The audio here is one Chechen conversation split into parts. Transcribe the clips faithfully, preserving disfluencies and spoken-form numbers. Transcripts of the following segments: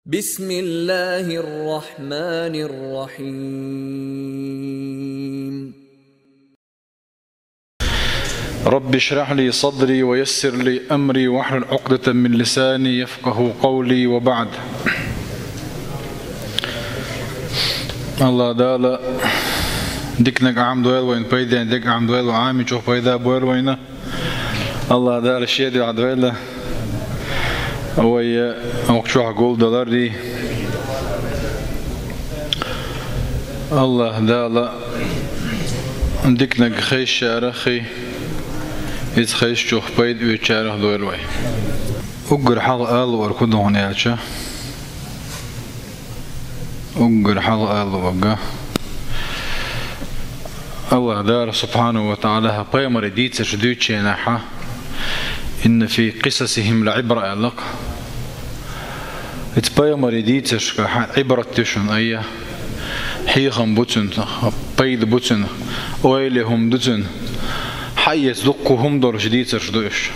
بسم الله الرحمن الرحيم. رب اشرح لي صدري ويسر لي أمري واحلل عقدة من لساني يفقهوا قولي وبعد. Аллаха Дала диканиг Ӏамадойла вайна, пайден дег Ӏамадойла, Ӏамийчох пайда бойла вайна. Аллаха Дала шеде Ӏадойла вай, э, укх чохь гулдалар. Аллаха Дала диканиг хезачарах, иза хезачох пайда оьцучарах дойла вай. Уггар хьалха ала луург хӀун ду хьуна аьлча, уггар хьалха ала луург. Аллаха Дала, субхьанаху ва таӀала, пайхамарий дийцарш дуьйцучу хенахь, «إن في قصصهم لعبرة», аьлла-кх. Иза пайхамарий дийцаршкахь Ӏибрат ю шуна, айя. Хьехам бу цуьнан, пайда бу цуьнан, ойла хӀума ду цуьнан. Хьаэца дуккха хӀума долуш дийцарш ду уьш.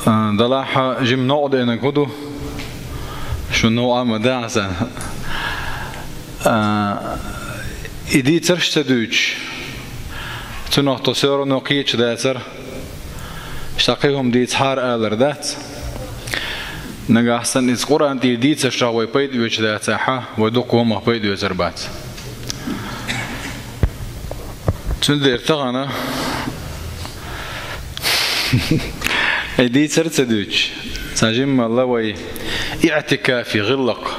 А, делахь жимма новкъа деанарг хӀун ду? Шуна новкъа ма дац сан. А, и дийцарш ца дуьйцуш, цунах тхо всё равно кхеташ дацара. Ша кхин хӀума дийцахьара алар дац. Нагахь санна иза Къуръан тӀера дийцаршах вай пайда оьцуш дацахь, вай дуккха хӀумах пайда оьцур бац. Цундела тахана и дийцар ца дуьйцуш, цхьа жимма вай иӀтикафе гӀиллакх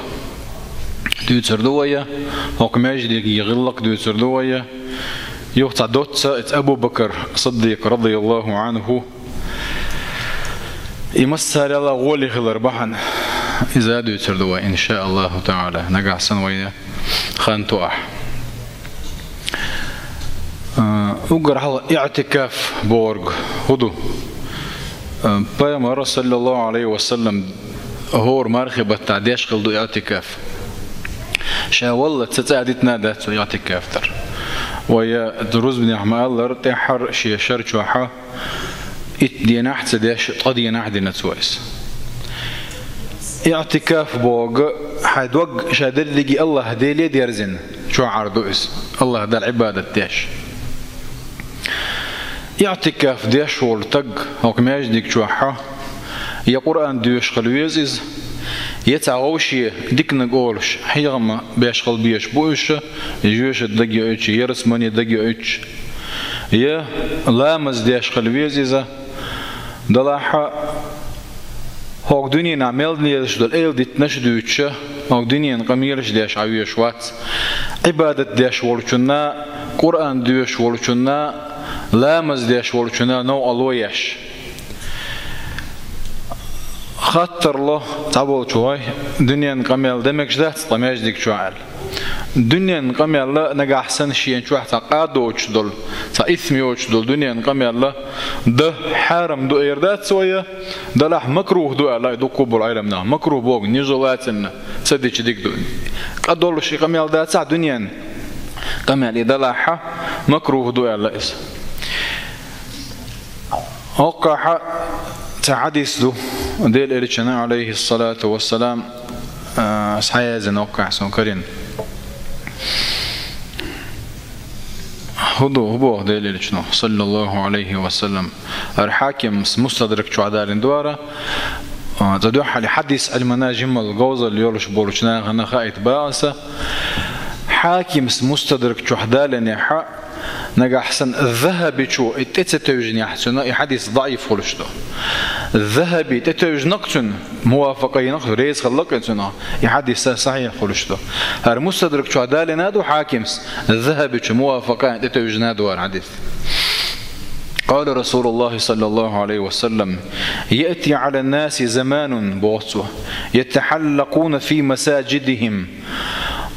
дуьйцур ду вай, хӀокху маьждиге гӀиллакх дуьйцур ду вай. Юха цхьа доцца, иза Абу Бакр Сиддикъ, радияллаху Ӏанху, и массарел а гӀоле хилар бахьана, иза а дуьйцур ду вай, иншааллаху таӀала, нагахь санна вайна хан тоахь. А, уггар хьалха иӀтикаф бохург хӀун ду? А, пайхамар, саллаллаху Ӏалайхи ва саллам, хӀора мархи баттахь деш хилла ду иӀтикаф. Ша валлалц цкъа а дитина дац цо иӀтикаф дар. Вай рузбанехь ма-аллара, тӀаьххьара шен шар чохь итт денахь а ца деш, ткъа денахь а дина цо иза. ИӀтикаф бохург хьайн дог ша дерриге Аллаха Деле дерзина чохь Ӏар ду иза, Аллаха Далла Ӏибадат деш. ИӀтикаф деш волу стаг хӀокху маьждиг чохь я Къуръан доьшуш хила веза иза, я цхьа вовше диканиг олуш, хьехам беш хила безаш бу уьш, я жоьжахати дагайоуьйтуш, я ярсмани дагайоуьйтуш, я ламаз деш хила веза иза. Делахь хӀокху дуьненахь мел дезаш долу эладитанаш а дуьйцуш, хӀокху дуьненан къамелаш деш Ӏан везаш вац. Ӏибадат деш волчунна, Къуръан доьшуш волчунна, ламаз деш волчунна новкъарло еш. Хаттар ло цхьаболчу: «Вай, дуьненан къамел дан мегаш дац ткъа маьждиг чохь?» аьлла. Дуьненан къамел а нагахь санна шена чохь цхьа къа доцуш долу, цхьа исм йоцуш долу дуьненан къамел а дан хьарам ду эр дац вай, делахь макрух ду аьлла и дуккха болу Ӏеламнаха. Макрух бохург нежелательно, ца дича дика ду. Къа долуш и къамел дацахь дуьненан къамел, и делахь макрух ду аьлла иза. ХӀокхахь цхьа хьадис ду, Делан Элчанан, Ӏалайхиссалату вассалам, а, схьаяздина хӀокхахь суна карийна. ХӀун ду, хӀун боху Делан Элчано, саллаллаху Ӏалайхи ва саллам? ХӀара Хьакимс Мустадрак чохь далийна ду хӀара, а, цкъа дуьххьара хьадис Ӏилманна жимма говзалла йолуш болчу нахана хаийта боху аса. Хьакимс Мустадрак чохь далийнехь, нагахь санна Захабичо и тӀе ца тевжинехь, цунна и хьадис даӀиф хуьлуш ду. Захаби тӀе тевжина-кх цунна, мувафакъа йина-кх, реза хилла-кх и цунах, и хьадис сахьихь хуьлуш ду. ХӀара Мустадрак чохь далийна ду Хьакимс, Захабичо мувафакъа йина тӀе тевжина ду хӀара хьадис. قال رسول الله صلى الله عليه وسلم: يأتي على الناس زمان, боху цо, يتحلقون في مساجدهم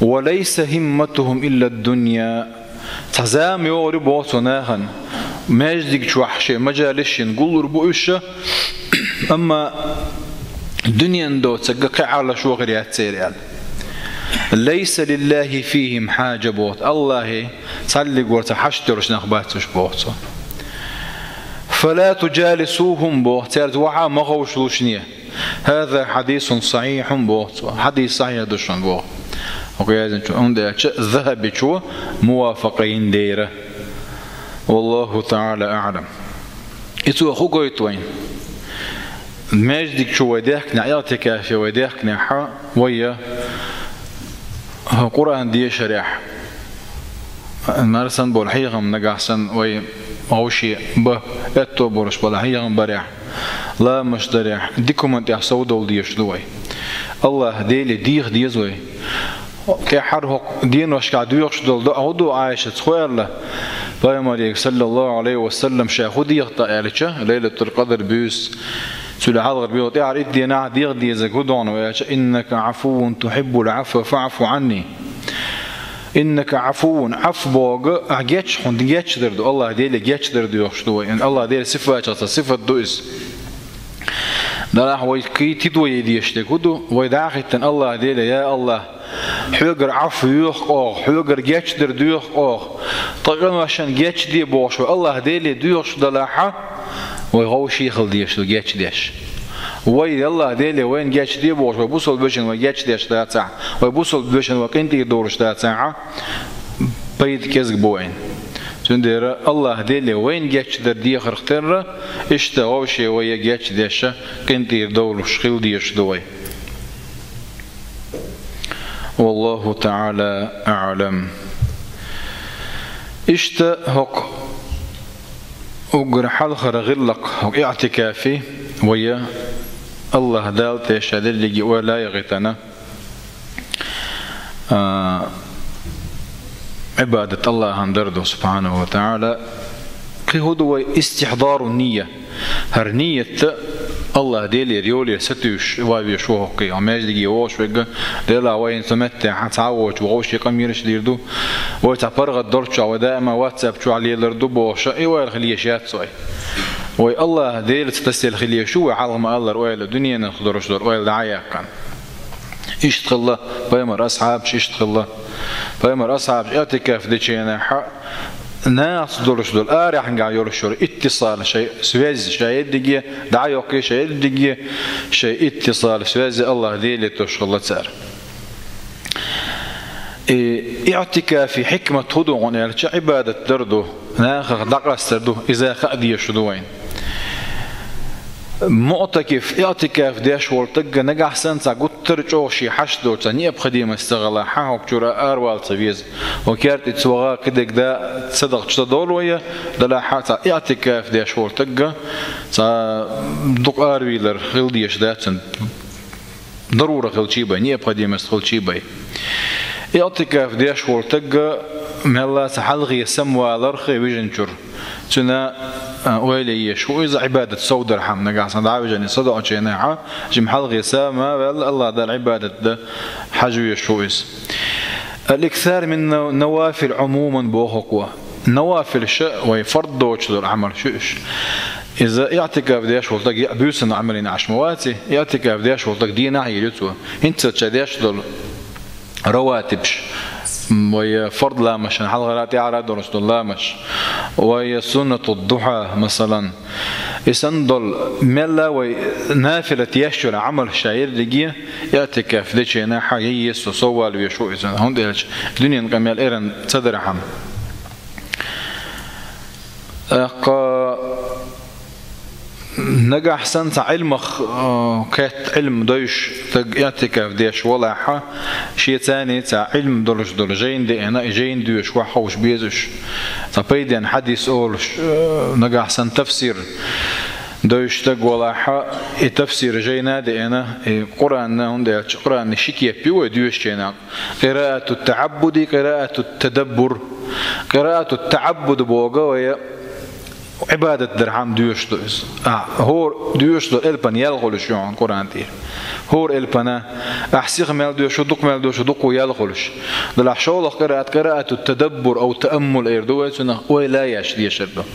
وليس همتهم إلا الدنيا. Цхьа зама йогӀур ю, боху цо, нахана, маьждиг чохь шайн мажалисшна гуллур бу уьш, амма дуьненан доцург кхин Ӏалашо хир яц церан аьлла. ليس لله فيهم حاجة, боху, Аллахье цхьаллиг вара цхьа хьашт йолуш нах бац уьш, боху цо. فلا تجالسوهم, боху, цаьрца вахьа ма ховшалаш шуна. «هذا حديث صحيح», боху цо. Хьадис сахьихь ду шуна, боху. Оха яздинчу, хӀунда аьлча Захабичо мувафакъа йина дера. والله تعالى أعلم. И цо хӀун гойту вайна? Маьждиг чу вай дехкинехь, иӀтикафе вай дехкинехь, вай я Къуръан дешарехь, марсан болу хьехам нагахь санна вай вовше бан, аьтто болуш болу хьехам барехь, ламаш дарехь, дика хӀуманна тӀехь совдовла дезаш ду вай. АллахӀ Деле деха деза вай. ТӀаьххьара хӀокху деношкахь доьхуш долу доӀа хӀун ду, Ӏайшас хӀун аьлла? Пайхамаре, саллаллаху Ӏалайхи ва саллам, ша хӀун деха аьлча, Лайлатул-Къадр буьйса, цуьнан хьалхара буьйса, тӀаьххьара итт дийнахь деха дезарг хӀун ду аьлча: «إنك عفو تحب العفو فاعف عني». «إنك عفو», Ӏафу боху, ахь гечдар, хӀунда гечдар ду, АллахӀ Деле гечдар доьхуш ду вай. АллахӀ Делан сифатех цхьа сифат ду иза. Делахь вай кхин тидаме дезаш дерг хӀун ду? Вай дӀа а хӀиттина АллахӀ Деле: «Я АллахӀ, хьоьгара Ӏафу йоьху оха, хьоьгара гечдар доьху оха, ткъа къиношна гечде», – бохуш вай АллахӀ Деле доьхуш далахь, вай вовше хила дезаш ду гечдеш. Вай АллахӀ Деле вайна гечде бохуш, вай бусалба вешина вай гечдеш дацахь, вай бусалба вешина вай къинтӀера довлуш дацахь, пайда кӀезиг бу вайна. Цундела АллахӀ Деле вайна гечдар дехарх терра, иштта вовше вай гечдеш, къинтӀера довлуш хила дезаш ду вай. والله تعالى أعلم. Иштта хӀокху уггар хьалхара гӀиллакх хӀокху иӀтикафи вай АллахӀ Дала тӀе ша дерриге ойла а яхийтина, а, Ӏибадат АллахӀан дар ду, субхьанаху ва таӀала. Кхин хӀун ду вай? Истихьдару нийя. ХӀара ният АллахӀ Делера йоле сатуьйсуш ван веш ву хӀокху. Хьо маьждиге вогӀуш верг, Дела, вай хӀинца меттехь цхьа а воцуш ву, вовшийн къамелаш дийр ду. Вай цхьа паргӀат долчохь, вай даима WhatsApp чохь лелар ду бохуш, и ойла хила еш яц вай. Вай АллахӀ Делаца тасаделла хила еш ву вай, хьалха ма-аллара ойла, дуьненах долуш долу ойла дӀа а яьккхина. Иштта хилла пайхамар асхьабаш, иштта хилла. Пайхамар асхьабаш иӀтикаф дечу хенахь нахаца долуш долу, арахьангахь йолуш йолу иттисал, шайн связь, шайн ерриге дӀа а йоккхий, шайн ерриге, шайн иттисал, связь АллахӀ Деле тосуш хилла цара. И иӀтикафи хьикмат хӀун ду хьуна аьлча, Ӏибадат дар ду, нахах дӀакъастар ду, иза хаа дезаш ду вайна. МуӀтакиф, иӀтикаф деш волу стаг нагахь санна цхьа гуттар а чӀогӀа шен хьашт доцу, цхьа необходимость ца хилахь, хӀокху чуьра аравала ца веза. Хьо керта тӀе ца ваха, кхидерг дан ца дахча ца долу вай, делахь цхьа иӀтикаф деш волу стаг цхьа дукха аравийлар хила дезаш дац цуьнан. Дарура хилчий бен, необходимость хилчий бен. ИӀтикаф деш волу стаг мелла а цхьа хьалхе самаваларх вижначуьра, цуьнан, а, ойла еш ву иза, Ӏибадат совдархьама, нагахь санна дӀа а вижина, садоӀучу хенахь, жима хьалхе сама а ваьлла, АллахӀ Далла Ӏибадат дан хьажа веш ву иза. Ал-иксар мин нав-, навафил Ӏумуман боху хӀокхо. Навафилш, вай фард доцуш долу Ӏамалш ю уьш. Иза иӀтикаф деш волу стаг яа буьйсанна Ӏамал йина Ӏаш ма ваций, иӀтикаф деш волу стаг дийнахь а йийр ю цо. ХӀинца ша деш долу раватибш, м, вай фард ламашна хьалхара а, тӀаьхьара а долуш долу ламаш, вай суннату духьа, масалан, и санна долу мелла а вай нафилат еш йолу Ӏамалш ша ерриге иӀтикаф дечу хенахь яа еза, соввала веш ву иза. ХӀунда аьлча дуьненан къамел эрна ца дархьама. ТӀаккха нагахь санна цхьа Ӏилмах, э, кхетта Ӏилма дойуш стаг иӀтикаф деш валахь, шен царний цхьа Ӏилма долуш долу жайна деана, и жайна доьшуш ваха ховш безаш. Цхьа пайденна хьадис олуш, э, нагахь санна тафсир дойуш стаг валахь, и тафсир жайна а деана, и Къуръанна, хӀунда аьлча Къуръанна ши кеп ю вай доьшучу хенахь. Къираату таӀаббуди, къираату тадаббур. Къираату таӀаббуд боху вай Ӏибадат дархьама доьшуш ду иза. А, хӀора доьшуш долу элпана ял хуьлуш ю хьуна Къуръан тӀера. ХӀора элпана, ахь сиха мел доьшу, дукха мел доьшу, дукха ял хуьлуш. Делахь шолгӀа къираат, къираату тадаббур, ав тааммул эр ду вай цунах, ойла еш дешар ду.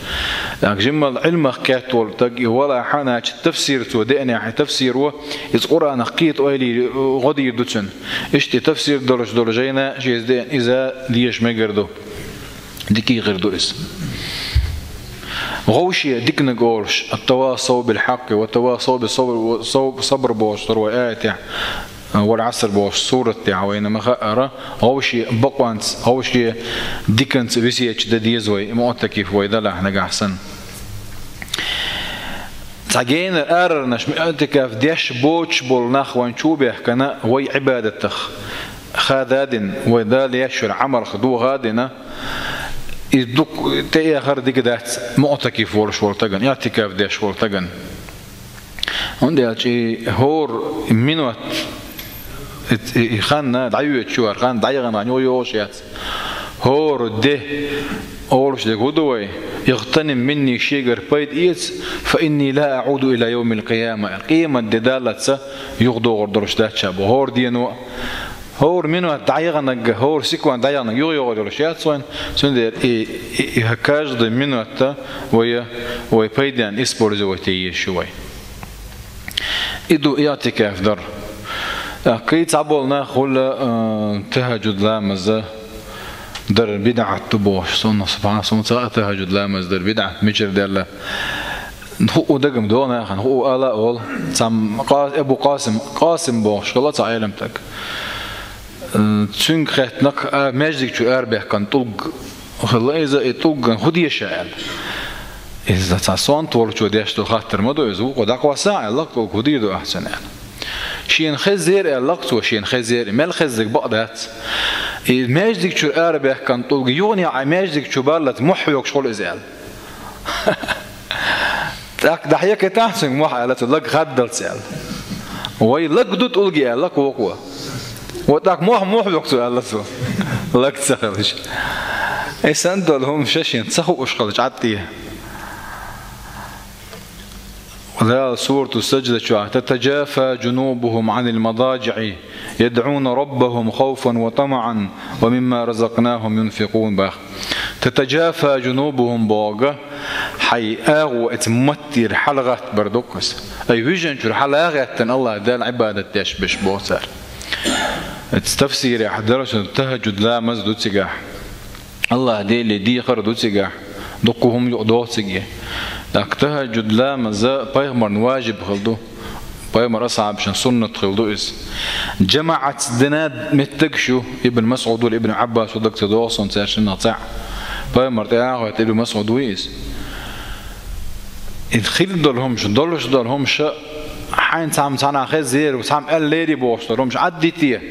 ТӀаккха жимма Ӏилмах кхетта волу стаг и валахь, значит, тафсир цо деанехь, и тафсиро иза Къуръанах кхета ойла йийр, гӀо дийр ду цуьнан. Иштта и тафсир долуш долу жайна шен иза деана, иза деша мегар ду. Дика хир ду иза. ГӀовше диканиг олуш, «التواصوا بالحق وتواصوا بالصبر», саб-, сабр бохуш дар вай аятехь, «والعصر» бохуш сурат тӀехь вайна ма хаъара, гӀовше бакъонца, гӀовше диканца весет дан деза вай, муӀтакиф вай далахь нагахь санна. Цхьа генара арарнаш муӀтакиф деш боцуш болу нах вайн чу бехкана вай Ӏибадатах ха дадина, вай Дала еш йолу Ӏамалх дохадина, иза дукха тӀеэхар дика дац муӀтакиф волуш волу тагана, иӀтикаф деш волу тагана. ХӀунда аьлча и хӀора минот, и, и, и хан дӀайоьдучу хӀара хан дӀайигӀана юхайогӀуш яц. ХӀора де, олуш дерг хӀун ду вай: «اغتنم مني», шегара пайда эца, «فإني لا أعود إلى يوم القيامة», къемат де даллалц юхадогӀур долуш дац ша боху. ХӀора дено, хӀора минот дӀайигӀанарг, хӀора секунд дӀайигӀанарг юхайогӀур йолуш яц вайн, цундела и, и, и каждый минот вай, вай пайденна использовать е езаш ю вай. И ду иӀтикаф дар. ТӀаккха и цхьаболу нах хуьлу, а, тахӀажжуд ламаз дар бидӀат ду бохуш. Суна, субхьана, суна ца хаьа тахӀажжуд ламаз дар бидӀат мичара даьлла. ХӀуъу дагам догӀу нахана, хӀуъу ала а олу. Цхьамма Къа-, Абу Къасим, Къасим бохуш хилла цхьа Ӏеламстаг. Э, цуьнга хаьттинарг, а, маьждиг чуьра арабаьхкина тӀулг хилла иза, и тӀулгана хӀун де ша аьлла. Иза цхьа сонта волчо деш долу хаттар ма ду иза, вукхо дӀакхоссахьа аьлла, тӀулг хӀун дийр ду ахь цунна аьлла. Шена хезнера аьлла цо, шена хезнера, мел хезнарг бакъ дац. И маьждиг чуьра арабаьхкина тӀулг юханехьа маьждиг чу баллалц мохь хьоьгуш хуьлу иза аьлла. ТӀаккха дӀахьекхийтахьа цуьнга мохь аьлла, цо лаг хаддалц аьлла. Вай лаг ду тӀулге аьлла кхо-кхо. Ва тӀаккха мохь, мохь воккху цо аьлла цо. Лаг ца хилча. И санна долу хӀума ша шена ца хууш хилча Ӏад тӀе. Дала сурату Саджда чохь: «تتجافى جنوبهم عن المضاجع يدعون ربهم خوفا وطمعا ومما رزقناهم ينفقون», бах. «تتجافى جنوبهم» боху, хьайн агӀо оцу маттера хьалагӀаттабар ду-кх иза. Ай вижина чуьра хьала а гӀаьттина, АллахӀ Далла Ӏибадат деш берш боху цара. Оцу тафсирехь дарсана тахӀажжуд ламаз ду цигахь. АллахӀ Деле дехар ду цигахь. Дуккха хӀума юкъадоху цига. ТӀаккха тахӀажжуд ламаз пайхамарна важиб хилла ду. Пайхамар асхьабашна суннат хилла ду иза. ЖамаӀатца дина меттигаш ю, Ибн МасӀуд ву, Ибн Ӏаббас ву, даг ца догӀу суна цаьршиннах цхьаъ. Пайхамар тӀе а хоьтту, Ибн МасӀуд ву иза. И хилла долу хӀумаш, долуш долу хӀумаш, хьайна цхьамма цхьанхьа хезнера, цхьамма аьлла лерий бохуш долу хӀумаш Ӏаддите.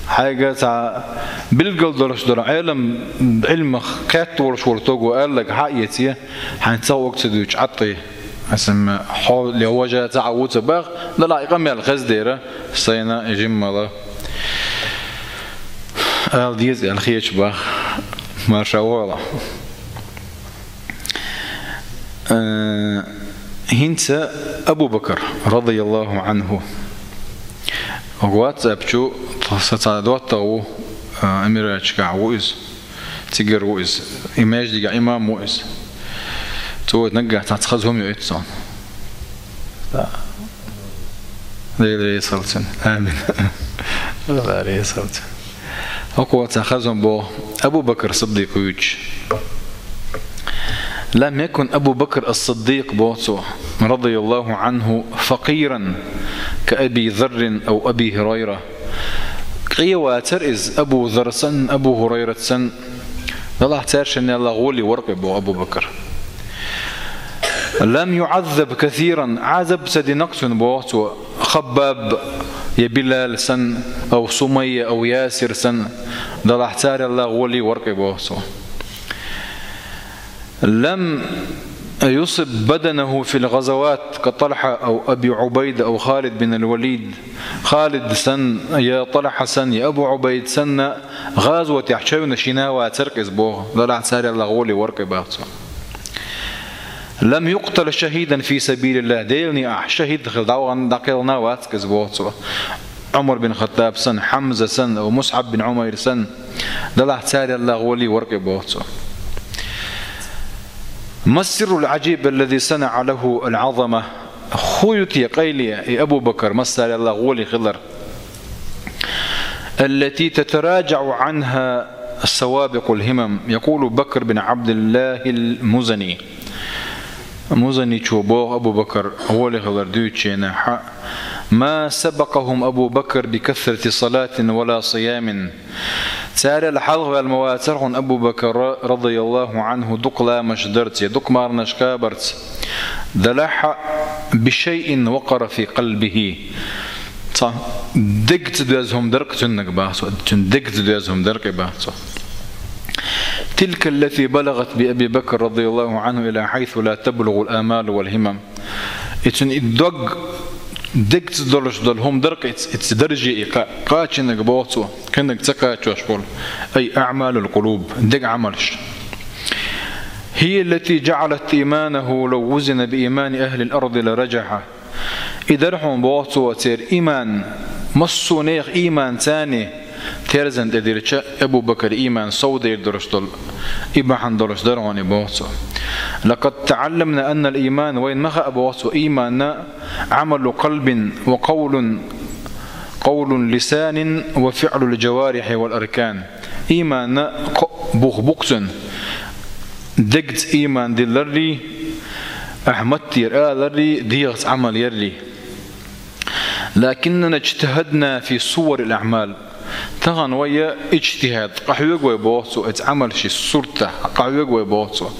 Хьайга цхьа билггал долуш долу Ӏелам, Ӏилмах кхетта волуш волу стого аьлларг хьаэце, хьайна ца гӀо ца дуьйцуш Ӏад тӀе. Аса ма хьо ле важа ца Ӏа ву ца бах, далахь и къамел хездера, сайна и жиммала ала деза аьлла хеташ бах, марша вогӀалахь. Э, хӀинца Абу Бакр, радияллаху анху, WhatsApp чу сан цхьа доттагӀа ву, э, Эмираташкахь ву иза. Цигара ву иза. И маьждиган имам ву иза. Цо вайта наггахь цхьацца хаза хӀума йоуьйту суна. Дела реза хуьлда цунна. Амин. Дела реза хуьлда цунна. ХӀокхо цхьа хаза хӀума боху Абу Бакр Сиддикъ вуьйцуш. «لم يكن أبو بكر الصديق», боху цо, «رضي الله عنه فقيرا كأبي ذر أو أبي هريرة». Къе вацара иза Абу Зарр санна, Абу ХӀурайрат санна, далахь цаьршиннелла гӀоле вара-кх и боху Абу Бакр. «لم يعذب كثيرا», Ӏазап ца дина-кх цунна боху цо, Хаббаб я Билал санна, ав Сумайя, ав Ясир санна, далахь царелла гӀоле вара-кх и боху цо. «لم يصب بدنه في الغزوات كطلحة أو أبي عبيدة أو خالد بن الوليد». Халид санна, я ТӀалхьа санна, я Абу Ӏубайд санна, гӀазотехь чевнаш йина вацара-кх иза боху, далахь царелла гӀоле вара-кх и боху цо. «لم يقتل شهيدا في سبيل الله», Делан некъахь шахӀид хилла дӀавахана, дӀакхелхина вац-кх иза боху цо. Ӏумар бин Хаттаб санна, Хьамза санна, Мусъаб бин Ӏумайр санна, далахь царелла гӀоле вара-кх и боху цо. «ما السر العجيب الذي صنع له العظمة؟» ХӀун ю те къайле и Абу Бакр массарелла гӀоле хилар? «التي تتراجع عنها سوابق الهمم», يقول بكر بن عبد الله المزني. Музаничо боху Абу Бакар гӀоле хилар дуьйцучу хенахь: «ما سبقهم أبو بكر بكثرة صلاة ولا صيام». Царел хьалха ваьлла ма вацара хьуна Абу Бакар, радияллаху анху, дукха ламазаш дарца, дукха марханаш кхабарца. Делахь а: «بشيء وقر في قلبه». Цхьа дегца доьзна хӀума дара-кх цуьнан, боху цо, цуьнан дегца доьзна хӀума дара-кх и, боху цо. «تلك التي بلغت بأبي بكر رضي الله عنه إلى حيث لا تبلغ الآمال والهمم». И цуьнан и дог дегца долуш долу хӀума дара-кх и, и дарже и кха-, кхачийнарг, боху цо, кхиннарг ца кхачош волу, ай, أعمال القلوب, деган Ӏамалш. «هي التي جعلت إيمانه لو وزن بإيمان أهل الأرض لرجح». И дара хьуна, боху цо, церан ийман, массо а нехан ийман царна терзан тӀе дирча, Абу Бакаран ийман совдер долуш долу, и бахьана долуш дара хьуна и, боху цо. «لقد تعلمنا أن الإيمان», вайна ма хаьа, боху цо, ийман عمل قلب وقول، قول لسان وفعل الجوارح والأركان. Ийман кхо бух бу-кх цуьнан: дегца ийман дилларрий, ахь маттера аларрий, дегӀаца Ӏамал яррий. «لكننا اجتهدنا في صور الأعمال». Тахана вай иджтихӀад, къахьоьгу вай, боху цо, оцу Ӏамалшин суртах къахьоьгу вай, боху цо.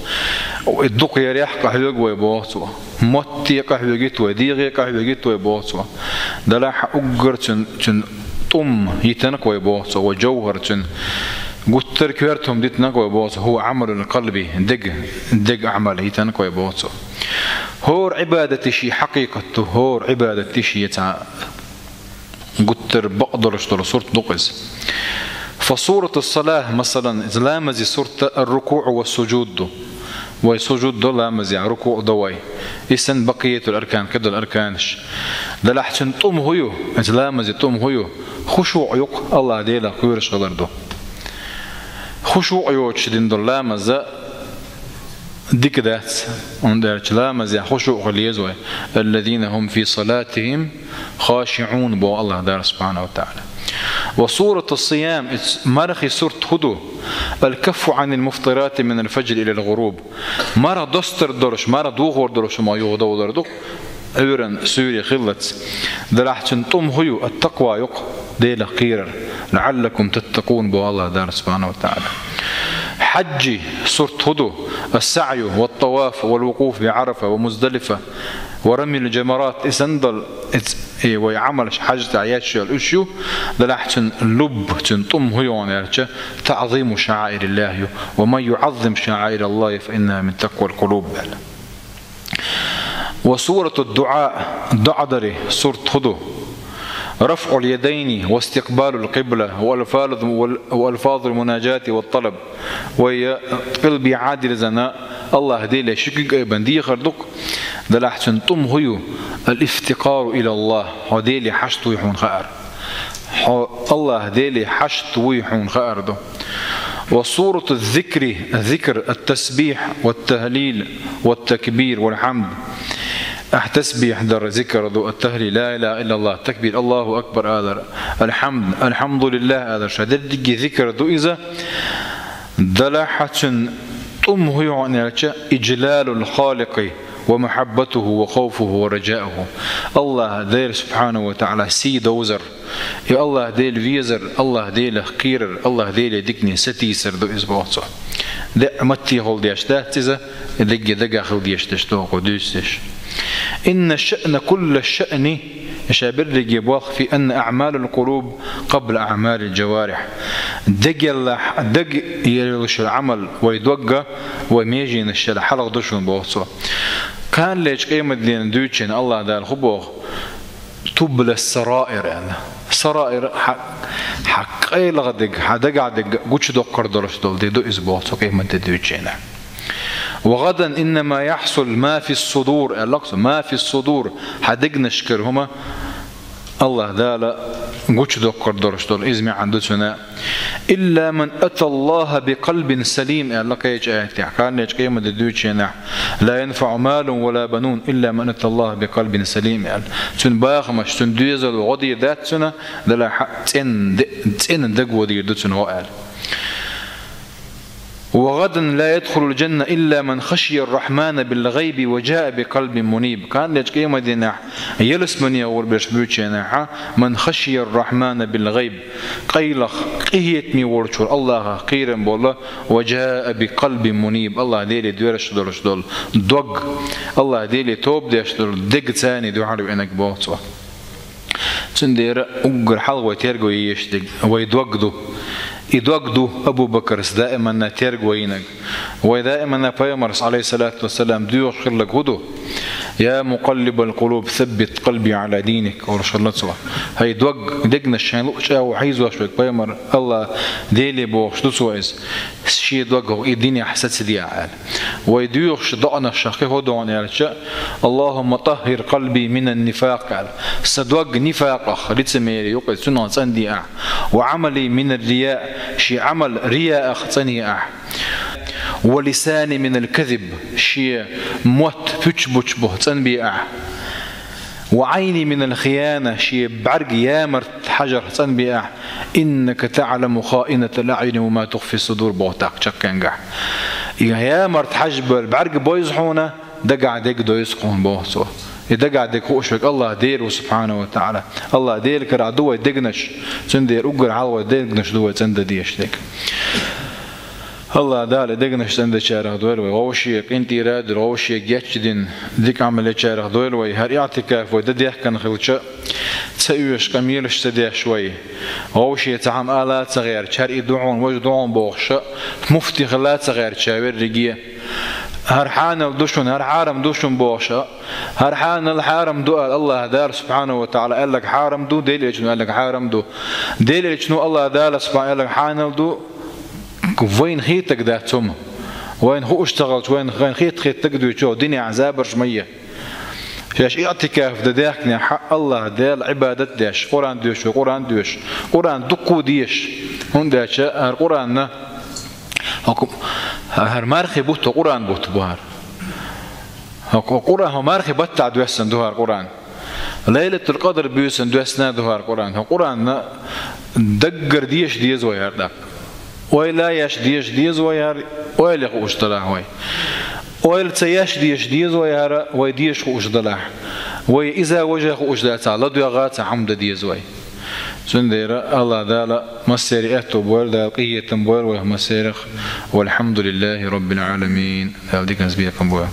И дукха ярехь къахьоьгу вай, боху цо. Матте къахьоьгуьйту вай, дегӀе къахьоьгуьйту вай, боху цо. Делахь а уггар цуьнан, цуьнан тӀум йитина-кх вай, боху цо, ва жовхӀар цуьнан. Гуттар а коьрта хӀума дитина-кх вай, боху цо, هو عمل القلب, деган, деган Ӏамал йитина-кх вай, боху цо. ХӀора Ӏибадатан шен хьакъикъат ду, хӀора Ӏибадатан шен цхьа гуттар а бакъдолуш долу сурт ду-кх иза. «فصورة الصلاة», масалан, иза ламазан сурт الركوع والسجود ду. Вай сужуд до ламазехь, рукуӀ до вай. И санна бакъиятул аркан, кхидолу арканаш. Делахь цуьнан тӀум хӀун ю? Иза ламазан тӀум хӀун ю? ХушуӀ ю-кх, АллахӀ Делах кхоьруш хилар ду. ХушуӀ йоцуш дина долу ламаз дика дац, хӀунда аьлча ламазехь хушуӀ хила еза вай. «الذين هم في صلاتهم خاشعون», боху АллахӀ Дала субхьанаху ва тагӀала. «وصورة الصيام», иза мархийн сурт хӀун ду? «الكف عن المفطرات من الفجر إلى الغروب». Марха достар долуш, марха дохор долуш хӀума юхадовлар ду-кх, Ӏуьйранна суьйре хиллалц. Делахь цуьнан тӀум хӀун ю? Ат-такъва ю-кх, Делах кхерар. «لعلكم تتقون», боху АллахӀ Дала субхьанаху ва тагӀала. Хьаьжжин сурт хӀун ду? «السعي والطواف والوقوف بعرفة ومزدلفة ورمي الجمرات». И санна долу, и ц-, и вай Ӏамалш хьаьж тӀехь еш йолу уьш ю, делахь цуьнан лубба, цуьнан тӀум хӀун ю аьлча, «تعظيم شعائر الله ю». «ومن يعظم شعائر الله فإنها من تقوى القلوب», аьлла. «وصورة الدعاء», доӀа даран сурт хӀун ду? «رفع اليدين واستقبال القبلة وألفاظ، وألفاظ المناجاة والطلب». Вай къилбехьа дирзина, АллахӀ Деле ши куьг айбина дехар ду-кх, делахь цуьнан тӀум хӀун ю? «الافتقار إلى الله», хьо Деле хьашт вуй хьуна хаар. Хьо АллахӀ Деле хьашт вуй хьуна хаар ду. «وصورة الذكر», зикр, «التسبيح والتهليل والتكبير والحمد». Ахь тасбихь дар зикр ду, ат-тахлил, ла илаха иллаллах, такбир, Аллаху акбар алар, алхьамд, алхьамдулиллах алар, ша дерриге зикр ду иза. Делахь цуьнан тӀум хӀун ю аьлча, «إجلال الخالق ومحبته وخوفه ورجاؤه». АллахӀ Дела субхьанаху ва тагӀала сий довзар, и АллахӀ Дела везар, АллахӀ Делах кхерар, АллахӀ Деле дикане сатийсар ду иза, боху цо. ДеӀ маттехула деш дац иза, и дерриге дагахь хила дезаш дерш ду-кх вай дуьйцуш. «إن الشأن كل الشأن», ша берриге болх, «في أن أعمال القلوب قبل أعمال الجوارح». Дегеллахь, даг елла йолуш йолу Ӏамал вай догга, вай меженаш шел хьалха ду шуна, боху цо. Кханалечу къематдийнан дуьйцучу хенахь АллахӀ Дала хӀун боху? «تبلى السرائر», аьлла. Сараир, хьан, хьан къайлаха дерг, хьан дагахь дерг гучудоккхур долуш долу де ду иза, боху цо, къематде дуьйцучу хенахь. «وغدا إنما يحصل ما في الصدور», аьлла цо, «ما في الصدور», хьан дегнашкара хӀума АллахӀ Дала гучудоккхур долуш долу, иза маьӀна ду цуьнан. «إلا من أتى الله بقلب سليم», аьлла кхечу аятехь, кханалечу къематде дуьйцучу хенахь, «لا ينفع مال ولا بنون إلا من أتى الله بقلب سليم», аьлла. Цуьнан бахамаш, цуьнан доьзал гӀо дийр дац цуьнан, делахь цӀена де-, цӀена даго дийр ду цуьнан гӀо, аьлла. غدا لا يدخل الجنة إلا من خشي الرحمن بالغيب وجاء بقلب منيب. Кхана дечу къематдийнахь ялсамане гӀур берш буьйцу шайнахьа, من خشي الرحمن بالغيب, къайлаха, къинхетаме волчуьра Аллахах кхерам болу, وجاء بقلب منيب, Аллах Деле доьрзуш долуш долу дог, Аллах Деле тоба деш долу дег царна дуьхьал веанарг боху цо. Цундела уггар хьалха вай терго еш дерг вай дог ду. И дог ду Абу Бакарс даиманна терго йинарг. Вай даиманна пайхамарс, алейхиссалату вассалам, доьхуш хилларг хӀун ду? يا مقلب القلوب ثبت قلبي على دينك, олуш хилла цо. ХӀай дог, дегнаш шайн луъучу агӀор хьийзош верг пайхамар, Аллах Деле бохуш ду цо иза. Шен дог хӀокху и динехь сацаде аьлла. Вай доьхуш доӀанаш шахьа хӀун ду аьлча, اللهم طهر قلبي من النفاق аьлла. Сан дог нифакъах, лицемерие юкъа, цунах цӀанде ахь. وعملي من الرياء, шен Ӏамал рияах цӀанъе ахь. ولساني من الكذب, шен мотт пуьчбучу бу цӀанбе ахь. وعيني من الخيانة, шен бӀаьрг ямарт хьажарх цӀанбе ахь. إنك تعلم خائنة الأعين وما تخفي الصدور, боху тӀаккха чаккхенгахь. И ямарт хьажбар бӀаьрг бевза хьуна, дагахь дерг девза хьуна, боху цо. И дагахь дерг хууш верг Аллах Дела ву, субхьанаху ва таӀала. Аллах Делан карахь ду вай дегнаш, цундела уггар хьалха вай дегнаш ду вай цӀандан дезаш дерг. Аллах Дала дегнаш цӀандечарах дойла вай, вовшийн къинтӀера а дина, вовшийн гечдина, дика Ӏамал ечарах дойла вай. ХӀара иӀтикаф вай дан дехкина хилча, ца оьшуш, къамелаш ца деш вай, вовшийн цхьа хӀума ала а ца гӀерташ, хӀара и ду хьуна, важа ду хьуна бохуш, муфти хила а ца гӀерташ верриге, хӀара хьанал ду шуна, хӀара хьарам ду шуна бохуш, хӀара хьанал хьарам ду аьлла, Аллах Дала субхьанаху ва таӀала аьлларг хьарам ду, Делан Элчано аьлларг хьарам ду. Делан Элчано, Аллах Дала субхьанаху аьлларг хьанал ду, вайна хетарг дац хӀума. Вайна хууш ца хилча, вайна, вайна хета-хеттарг а дуьйцу, динехь забарш ма е. Шаьш иӀтикаф дан дехкинехь, Аллах Делан Ӏибадат деш, Къуръан доьшуш вай, Къуръан доьшу, Къуръан дуккха а деша. ХӀунда аьлча хӀара Къуръанна, хӀокху, хӀара мархи бутт, хӀо Къуръан бутт бу хӀара. ХӀо, хӀо Къуръан, хӀо мархи баттахь доьссина ду хӀара Къуръан. Лайлатул-Къадр буьйсанна доьссина а ду хӀара Къуръан. ХӀо Къуръанна даггара деша деза вай хӀара тӀаккха. Ойла еш деша деза вай хӀара, ойла хууш далахь вай. Ойла ца еш деша деза вай хӀара, вай деша хууш далахь. Вай иза важа хууш дацахь, ладоьгӀа цхьа хӀума дан деза вай. Цундела Аллах Дала массеран аьтто бойла, Дала къинхетам бойла вайх массерах. والحمد لله رب العالمين. Дала диканца бекхам бойла.